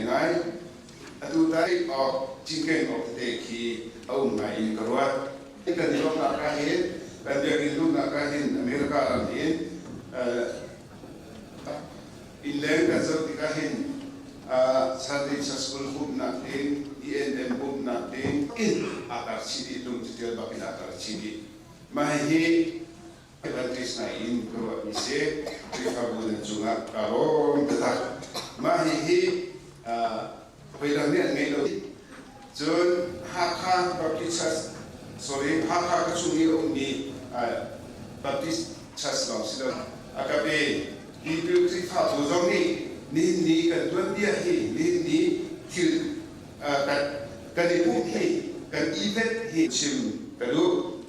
Ngaingai. Atu tai awk cinken awk tete khi a um ngai in ka ruat. Kan i lawmhnak ah hin, kan biakinn luhnak ah hin America ram in innleng kan zoh tikah hin Sunday Church School pumhnak ding, ENM pumhnak ding in aa tar chih dih, lung catial bak in aa tar chih dih. Mah hihi Adventist ngai in ka ruahmi si. Khrihfabu nan cungah kaa lawm taktak. Mah hihi hawi dang nih an ngeih lo. Cun Hakha Baptist Church, sorry, Hakha ka chung i a ummi Baptist Church lawng si lo. A ka pe. Tipil Khrihfabu zong nih nihin ni kan tuanbia hi, nihin ni thil kan i pumh hi, kan event hi chim ka duh.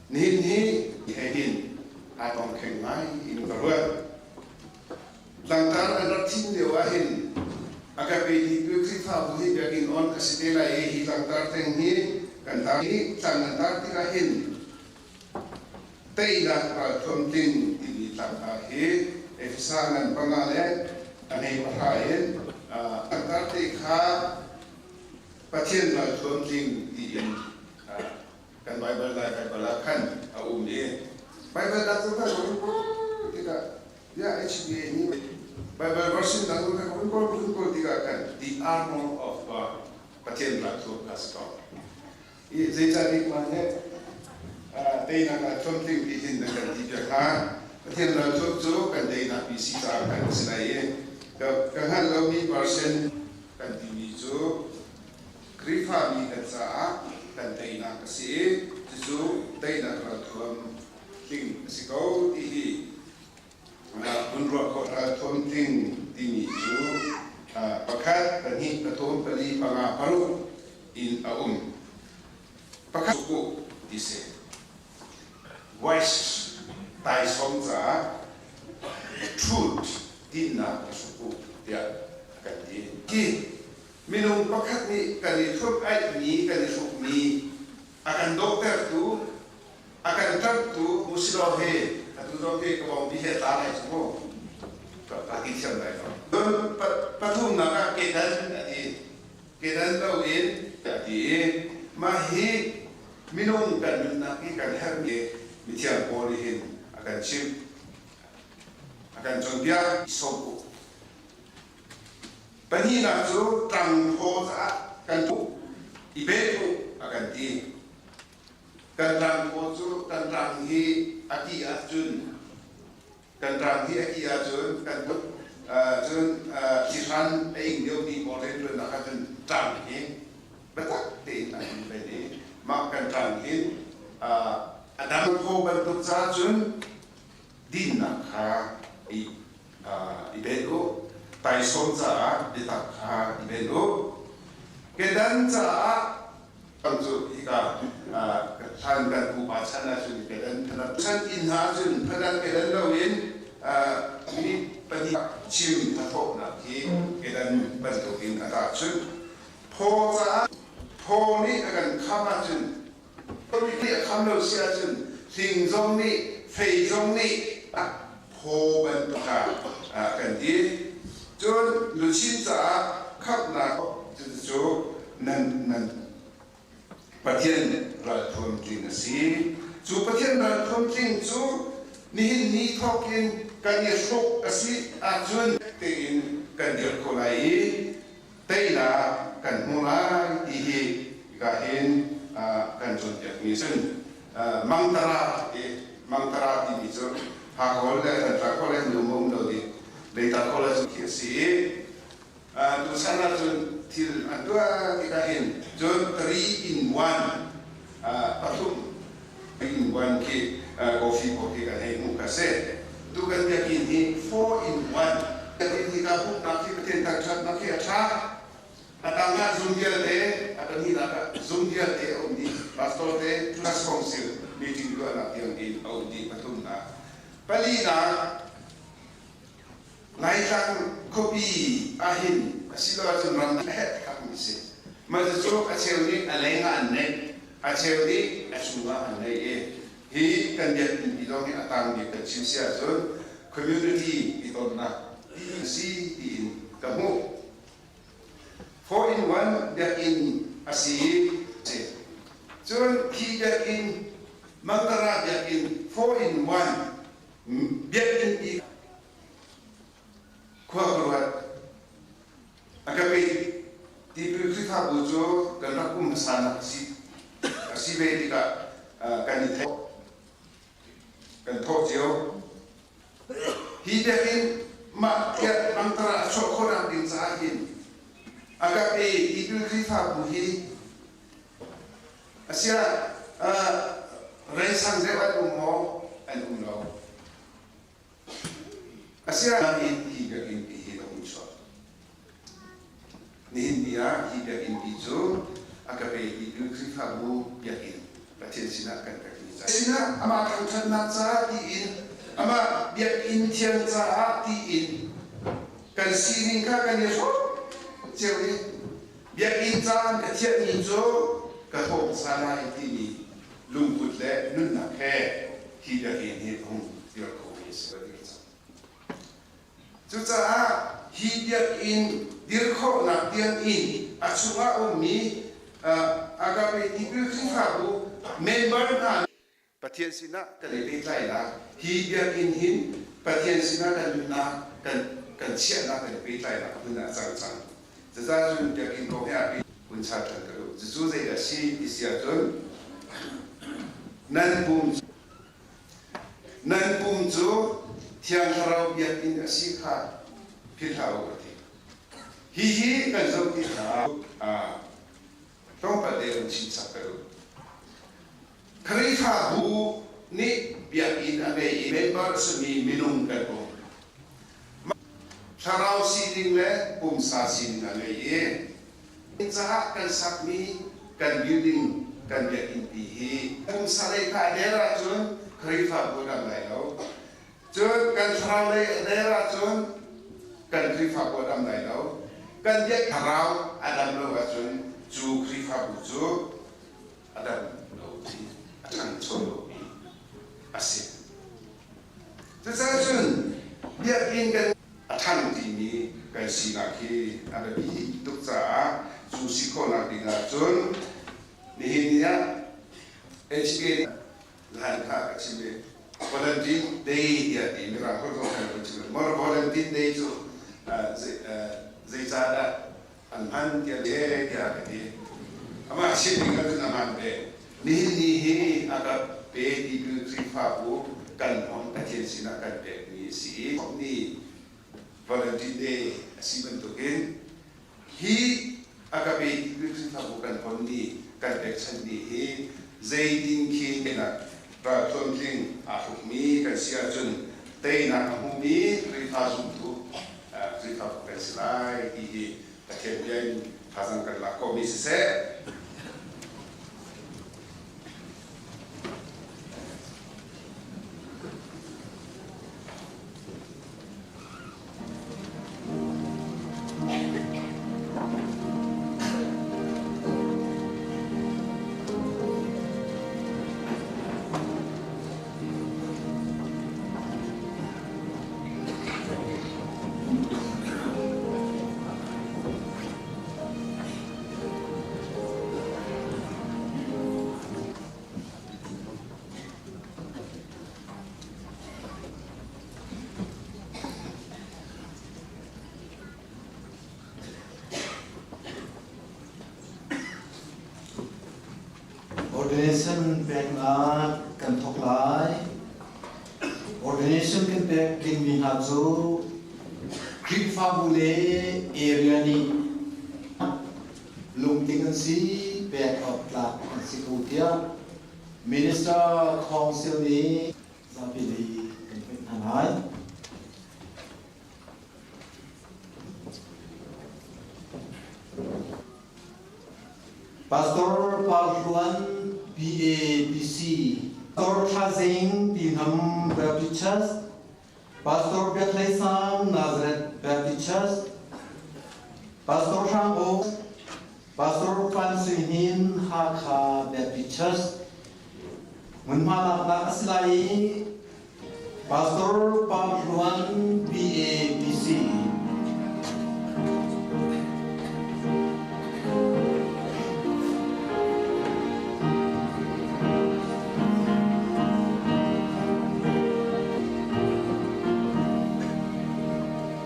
Nihin hi he hin aa tongkheng ngai in ka ruat. Tlangtar an rak thim lio ah hin a ka pe Tipil Khrihfabu hi biakinn on a si te lai i hi tlangtar theng hi kan tar i tlang an tar tikah hin teinak ralthuam tling timi tlangtar hi Efesa ngan panga le a hmei pahra in tlangtar te kha Pathian ralthuam tling tiin kan Baibal Lai Baibal ah khan a um i Baibal dang cu kan hun tikah ya HBA nih Baibal version dang kan hun kawl hun kawl tikah khan the armor of God Pathian ralthuam kha si ko. I zeicahtik mah nih teinak ah thuam tling ti hin na kan ti piak hna. Pathian ralthuam cu kan teinak pi si caah kan si lai i ka hngalh lomi version kan timi cu Khrihfami kan caah kan teinak a si i cucu teinak ralthuam tling a si ko ti hi hun ruah khawh. Ralthuam tling timi cu pakhat, pahnih, pathum, pali, panga, paruk in a um. Pakhat cu ti si. Voice taisawm caah truth dinnak a hruk u tiah a kan ti. Hi minung pakhat nih kan i hruk-aihmi, kan i hrukmi a kan dawhtertu, a kan ṭanhtu usilaw hi atu zong hi ka bawngbi he a tla lai cu mu. Ka ti thiam lai lo. Cun pathumnak ah kedan a ti. Kedan loin a ti i mah hi minung kan nunnak hi kan herhmi mithiang Paul nih hin a kan chimh. A kan cawnpiak. Sawm u. Pahnihnak cu tlangphaw caah kan i bet u a kan ti. Kan tlangphaw cu kan tlang hi a ti ahcun kan tlang hi a ti ahcun kan cun thihran a ing deuhmi pawl rianṭuannak ahcun tlang hi biatak tein an um len i mah kan tlang hin a dang phaw bantuk caah cun dinnak kha i i bet u. Taisawm caah biatak kha i bet u. Kedan caah kan cu hika hlan kan pupa chan ahcun kedan chan inn hna ahcun phadan kedan loin mi pahnih chim hnathawhnak hi kedan bantukin a tahchunh. Phaw caah phaw nih a kan kham ahcun nih a kham lo si ahcun hling zong nih fei zong nih phaw bantuk ah kan ti. Cun luchin caah khamhnak cu nan nan Pathian ralthuam tling a si. Cu Pathian ralthuam tling cu nihin ni thawkin kan i hruk a si ahcun tein kan dir kho lai i teinak kan hmu lai ti hi hika hin kan cawnpiakmi cun mangtara ti mangtara timi cu Hakha le Thantlang khua le nu um lo ding Leitak khua le khi a si i tuchan ahcun thil an tuah tikah hin cun 3 in 1 pathum in 1 khi coffee pawl khi kan hei hmuh kha si. Tu kan biakinn hi 4 in 1 biakinn hi ka pumhnak hi Pathian thangṭhatnak hi a ṭha. A tang ah zum vialte, a pahnihnak ah zum vialte a um dih. Pastor te Trust Council meeting tuahnak tiang in a um dih pathumnak. Palinak Laitlang khuapi ahhin asiloah cun ram a herh takmi si. Mah cucu a cheu nih a leng ah an neih, a cheu nih a chungah an neih i hi kan biakinn pi zong hi a tang bik kan chim si ahcun community i tonnak. si tiin ka hmuh. 4 in 1 biakinn a si i cun khi biakinn Mangtara biakinn 4 in 1 biakinn i khua ka ruat. A ka pek. Tipil Khrihfabu cu kan rak um hmasanak a si a si ve tikah kan i theih kan thawh cio. Hi biakinn mah tiah mangtara a chuah khawhnak ding caah hin a ka pe Tipil Khrihfabu hi asiah reisang deuh an um maw? An um lo. Asinain hi biakinn pi hi a hung chuak. Nihin ni ah hi biakinn pi cu a ka pe ti Khrihfabu biakinn Pathian sinah kan pekmi ca. Sinah amah thangṭhatnak caah tiin amah biakinn thiang caah tiin kan sining kha kan i hrawm cio i biakinn caan ka thiahmi cu ka thawh hmasa lai timi lungput le nunnak he hi biakinn hi a hung dir khomi a si. Cucaah hi biakinn dir khawhnak tiang in a chungah ummi Agape Tipil Khrihfabu member hna Pathian sinah kan i pehtlainak hi biakinn hin Pathian sinah kan nunnak kan kan chiahnak kan i pehtlainak hmun ah a cang cang. Cucaah cun biakinn kong he aa hun char ṭhan ka duh. Cucu zeidah a si ti si ahcun nan pum nan pum cu Thiang Thlarau biakinn a si kha philh hlah u a ti. Hihi kan zoh ti hna tlawmpal te hun chimchap ka duh. Khrihfabu nih biakinn a ngei i member a simi minung kan um. Thlarau sining le pumsa sining a ngei i caah kan sakmi kan building kan biakinn pi hi pumsa lei kha a der ahcun Khrihfabu a dam lai lo. Cun kan thlarau lei a der ahcun kan Khrihfabu a dam lai lo. Kan biak thlarau a dam lo ahcun cu Khrihfabu cu a dam lo ti a ṭhangcho lomi a si. Cucaah cun biakinn kan a ṭhang timi kan sinak hi a biapi tuk caah cu si khawhnak ding ah cun nihin ni ah HK lan kha ka chim i Valentine Day tiah ti mirang holh zong kan chim. Valentine Day cu zeicahdah an hman tiah le tiah ka ti. Amah chim ning ahcun a hman ve. Nihin ni hi a ka pe ti Khrihfabu kan hmang Pathian sinah kan pekmi a si i ni Valentine Day a si bantukin hi a ka pe ti Khrihfabu kan hon ni kan pekchanh ni hi zeitin khi ralthuam tling aa hrukmi kan si ahcun teinak a hmumi Khrihfa zumtu Khrihfabu kan si lai ti hi Pathian bia in thazaang kan lak khawhmi siseh. Ordination peknak kan thawk lai. Ordination kan pek dingmi hna cu Khrihfabu le area nih lungtling an si pek awk tlak an si ko tiah Minister Council nih zapi lei kan pek hna lai. Pastor Par Hluan BABC Pastor Thla Zing Tingham Baptist Church Pastor Biak Hlei Sang Nazareth Baptist Church Pastor Hrang O Pastor Pan Sui Hnin Hakha Baptist Church Hmunhma laknak a si lai i Pastor Par Hluan BABC.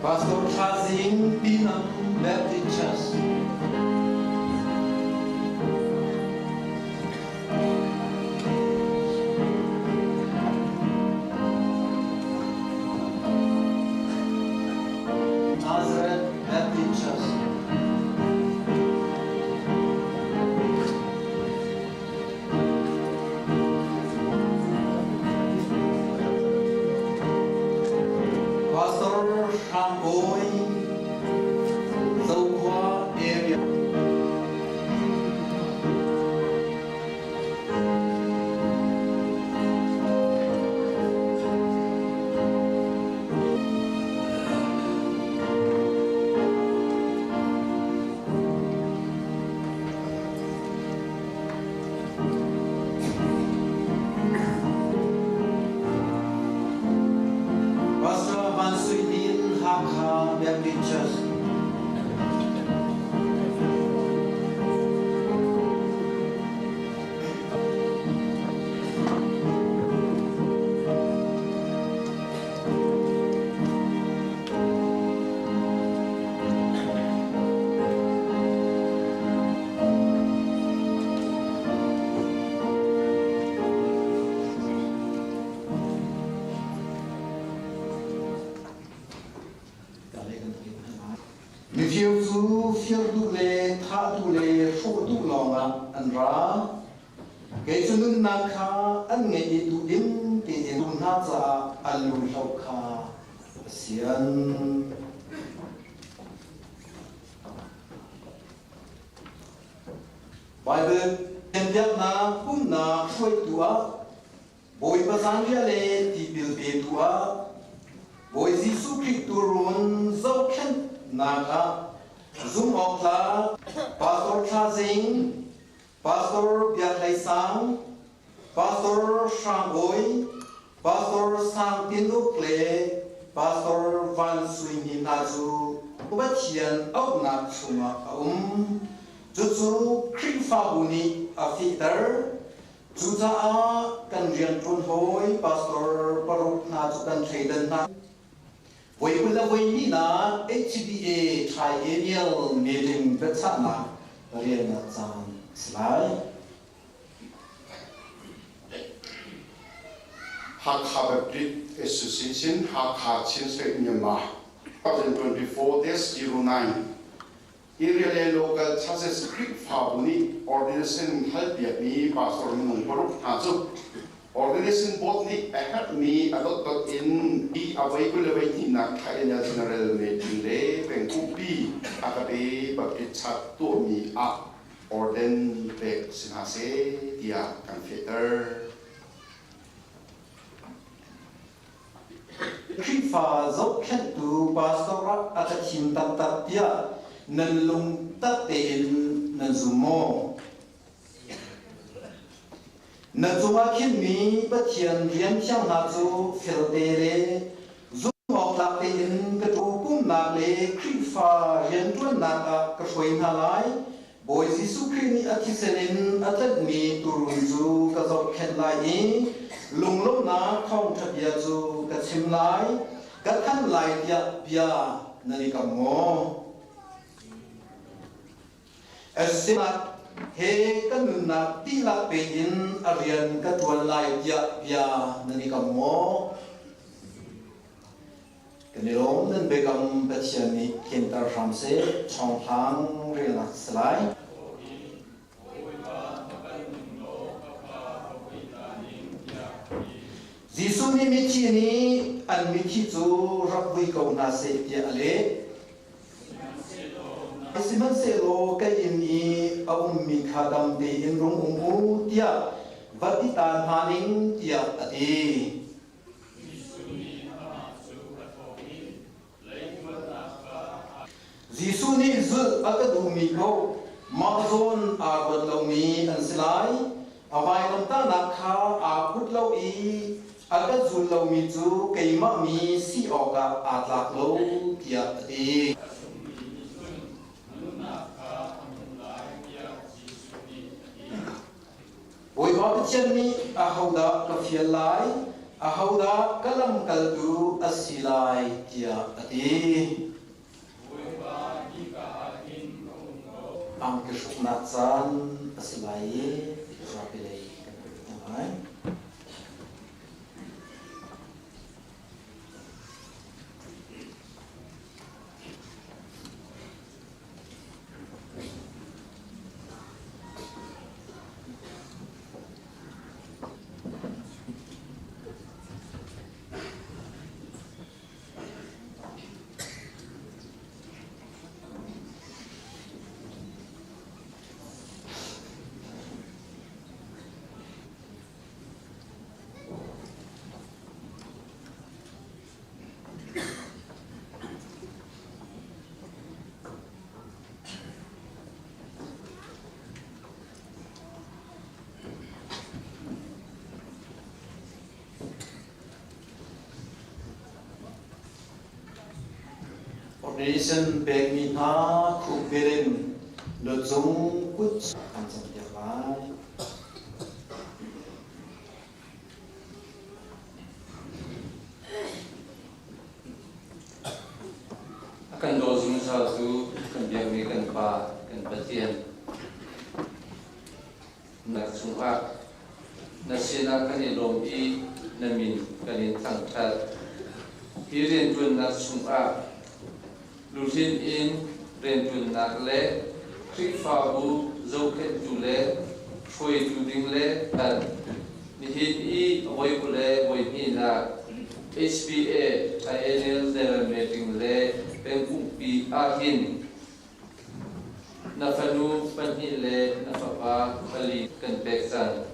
Pastor Thla Zing, Pinang Baptist Church. Nazareth Baptist Church. Pastor Hrang Bawi, Zokhua area. Pastor Van Sui Lin, Hakha Baptist Church. Mifir cu fir duh le thah duh le hrawh duh lawngah an ra. Kei cu nunnak kha an ngeih i duhdim tein um hna caah an lung hloh kha a sian. Baibal cawnpiaknak pumhnak hruaitu ah Bawipa zanriah le tipil petu ah Bawi Jesuh Khrih tuurun zohkhenhnak ah zumhawktlak Pastor Thla Zing, Pastor Biak Hlei Sang, Pastor Hrang Bawi, Pastor Sang Tin Uk le Pastor Van Sui Hnin hna cu Pathian auhnak chungah a um. Cucu Khrihfabu nih a fehter. Cucaah kan rianṭuan hawi pastor paruk hna cu kan thleidan hna. Voi 20 le voi hnihnak HBA Triennial Meeting biachahnak riannak caan a si lai. Hakha Baptist Association Hakha Chin State Myanmar 2024-09 Area le local churches Khrihfabu nih ordination halpiakmi pastor minung paruk hna cu ordination board nih a herhmi a dotdot in hi a voi 20 le voi hnihnak triennial general meeting le pengkumpi Agape Baptist Church tuahmi ah orden pek si hna seh tiah kan fehter. Khrihfa zohkhenhtu pastor ah a ka thim taktak tiah nan lungtak tein nan zum maw? Na cungah khinmi Pathian rian thiang hna cu felte le zumhawktlak tein ka tuu pumnak le Khrihfa rianṭuannak ah ka hruai hna lai. Bawi Jesuh Khrih nih a thisen in a tlanhmi tuurun cu ka zohkhenh lai i lunglawmhnak thawngṭha bia cu ka chim lai, ka thanh lai tiah bia nan i kam maw? Asinak he ka nunnak dihlak pe in a rian ka ṭuan lai tiah bia nan i kam maw? Kan i lawm nan biakam Pathian nih tlinter hram seh chawngthlang relnak si lai. Jesuh nih mithi nih an mithi cu rak vui ko hna seh tiah a leh. Sihmanhsehlaw ka inn i a ummi kha dam tein rung um u tiah va ti ta hna ning tiah a ti. Jesuh nih zulh a ka duhmi paoh mah zawn aa ruat lomi an si lai. A vailamtahnak kha aa put lo i a ka zul lomi cu keimah mi si awkah aa tlak lo tiah a ti. Bawipa Pathian nih ahodah ka fial lai? Ahodah ka lamkaltu a si lai tiah a ti. Angki hruknak caan a si lai i zapi lei kan pek hna lai. Ordination pekmi hna khukbil in lucung kut an campiak lai. A kan daw zungzal tu kan biakmi kan Pa, kan Pathian, na chungah na sinah kan i lawm i na min kan in thangṭhat. Hi rianṭuannak chungah luhlinh in rianṭuannak le Khrihfabu zohkhenhtu le hruaitu ding le kan nihin i voi le voi hnihnak HBA Triennial General Meeting le pengkumpi ahhin na fanu pahnih le na fapa pali kan pek cang.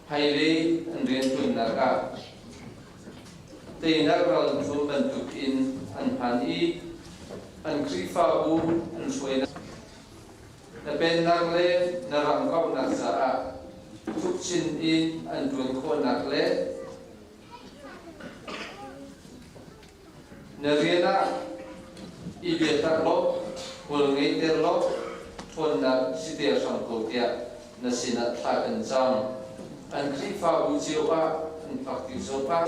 Hmailei an rianṭuannak ah teinak ral cu bantukin an hman i an Khrihfabu an hruainak na pennak le na ram kauhnak caah thukchin in an ṭuan khawhnak le na rian ah i biatak law hmual ngeihter law ṭhawnnak siter hram ko tiah na sinah thla kan cam. An Khrihfabu cio ah an fak ti zongah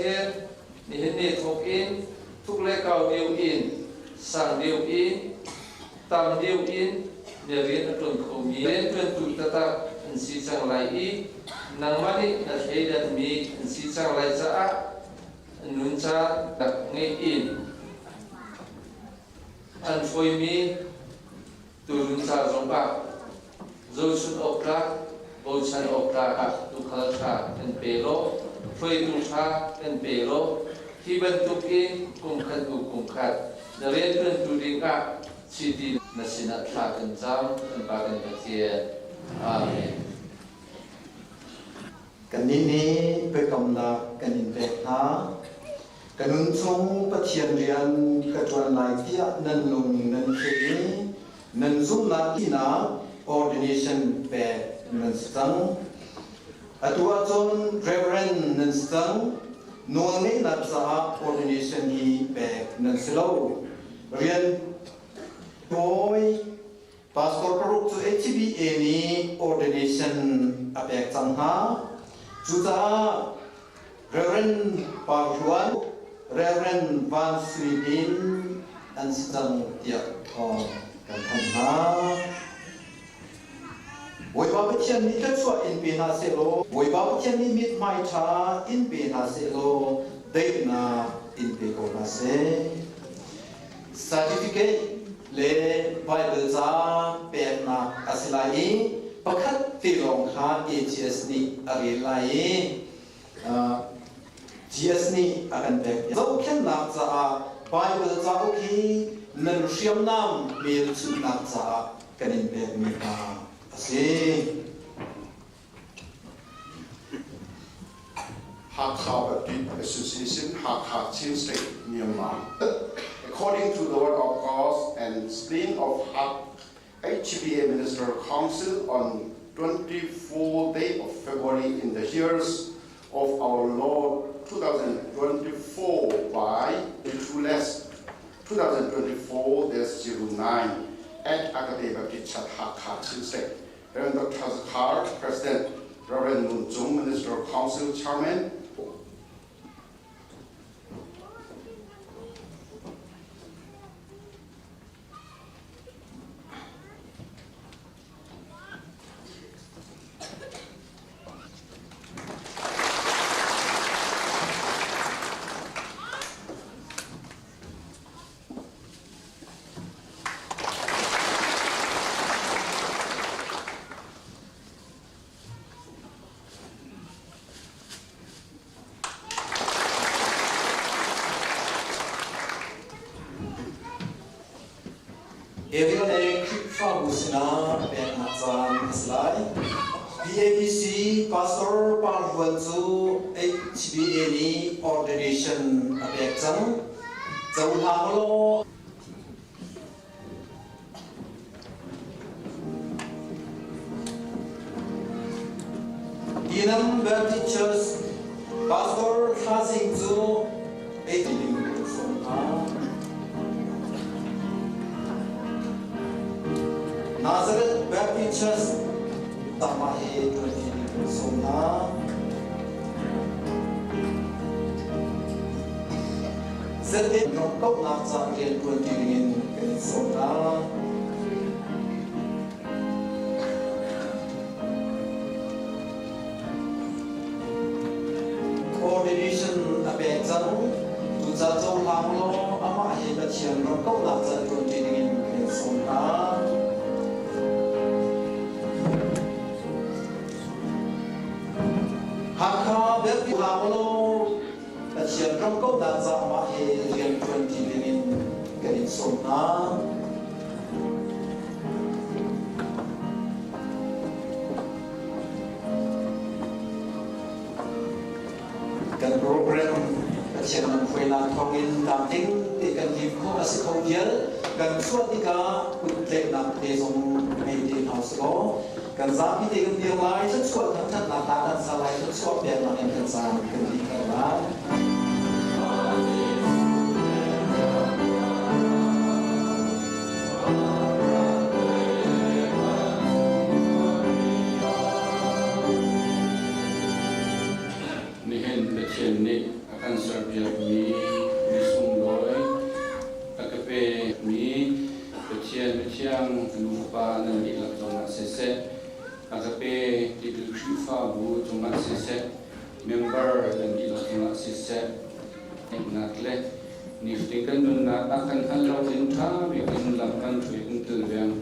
nihin ni thawk in thuk le kau deuh in sang deuh in tam deuh in na rian a ṭuan khomi rianṭuantu taktak an si cang lai i nangmah nih na thleidanmi an si cang lai caah nun caan tak ngeih in an hruaimi tuurun ca zongah zohchunh awk tlak bochan awk tlak ah tuukhal ṭha kan pe law hruaitu ṭha kan pe law hi bantukin kum khat hnu kum khat na rianṭuantu dingah chiti na sinah thla kan cam kan Pa kan Pathian. Amen. Kannih nih biakamnak kan in pek hna. Ka nun chung Pathian rian ka ṭuan lai tiah nan lung nan theh i nan zumhnak tinak ordination pek nan si cang. Atu ahcun Reverend nan si cang. Nawlngeihnak caah ordination hi pek nan si lo. Rian tawi Pastor paruk cu HBA nih ordination a pek cang hna. Cucaah Reverend Par Hluan, Reverend Van Sui Hnin an si cang tiah thawng kan thanh hna. Bawipa Pathian nih thluachuah in pe hna sehlaw, Bawipa Pathian nih mithmai ṭha in pe hna sehlaw, daihnak in pe ko hna seh. Certificate le Bible ca peknak a si lai i pakhat te lawng kha AGS nih a rel lai i GS nih a kan pek. Zohkhenhnak caah Bible cauk hi nan hriamnam hmelchunhnak caah kan in pekmi hna a si. Hakha Baptist Association, Hakha Chin State, Myanmar. According to the word of God and spleen of HBA Minister Council on 24th day of February in the years of our Lord 2024 by 2 less 2024-09 at Agate Baptist Church, Hakha, Chin State. Reverend Dr. Khar, President, Reverend Mun Chung, Minister Council Chairman, Area le Khrihfabu sinah a peknak caan a si lai. PABC Pastor Par Huan cu HBA nih ordination a pek cang. Cohlang law Tinam Baptist Church Pastor Thla Sing cu ei ding sawm hna. Nazareth Baptist Church tama he tuanti ding sawm hna. Zetin ram kauhnak ca rian tuanti dingin kan in sawm hna. Coordination a pek cang. Tuca cohlang law amah he Pathian ram kauhnak ca tuanti dingin kan in sawm hna. Hakha biapi hlang law Pathian ram kauhnak ca amah he rian tuanti dingin kan in sawm hna. Kan program Pathian lamhruainak thawngin tlamtling te kan lim khawh a si kho vial. Kan chuah tikah kuttlaihnak te zong ngei te hna usih Kan zapi te kan dir lai, thluachuah thangṭhatnak hla kan sa lai, thluachuah peknak in kan caan kan dihter lai. Nihin Pathian nih a kan serpiakmi mi sunglawi a ka pekmi Pathian mithiang nupa nan dihlak zongah siseh, a ka pe tipil Khrihfabu cungah siseh, member nan dihlak cungah siseh, nak le nifatin kan nunnak ah kan hngalh lo in ṭha bik in lam kan hruai kan kilvengtu.